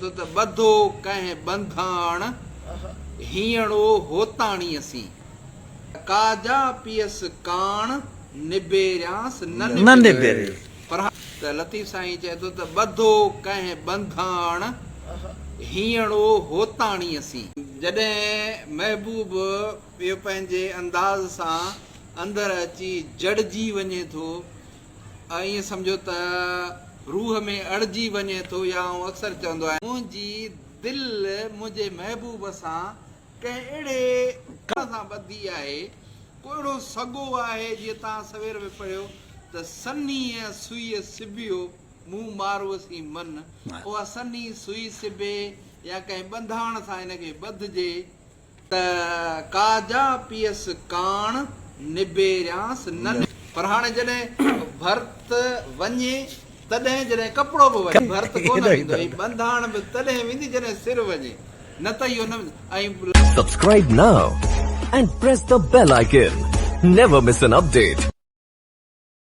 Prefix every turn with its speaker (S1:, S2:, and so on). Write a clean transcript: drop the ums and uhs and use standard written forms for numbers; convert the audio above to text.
S1: ٿو ته ٻڌو ڪنهن ٻنڌاڻ، هينئڙو هوتاڻيء سين. ڪا جا پيس ڪاڻ، نبيريانس نه نبيري. پر ته لطيف سائين چئي ٿو ته ٻڌو ڪنهن ٻنڌاڻ، هينئڙو هوتاڻيء سين. جڏهن محبوب اهو پنهنجي انداز سان اندر اچي جڙجي وڃي ٿو، ائين سمجهو ته روح ۾ اڙجي وڃي ٿو يا آئون اڪثر چوندو آهيان. منهنجي دل منهنجي محبوب سان ڪنهن اهڙي ڪم سان ٻڌي آهي، ڪو اهڙو سڳو آهي جيئن توهان سوير ۾ پڙهيو ته سنهيء سوئيء سبيو مون ماروء سين من، اها سنهي سوئي سبي يا ڪنهن ٻنڌاڻ سان ان کي ٻڌجي ته ڪا جا پيس ڪاڻ، نبيريانس نه نبيري. پر هاڻي جڏهن ڀرت وڃي تڏهن جڏهن ڪپڙو به وڃي، ڀرت ڪونه ويندو، هي ٻنڌاڻ به تڏهن ويندي جڏهن سر وڃي، نه ته اهو نه ويندو ۽.
S2: Subscribe now and press the bell icon. Never miss an update.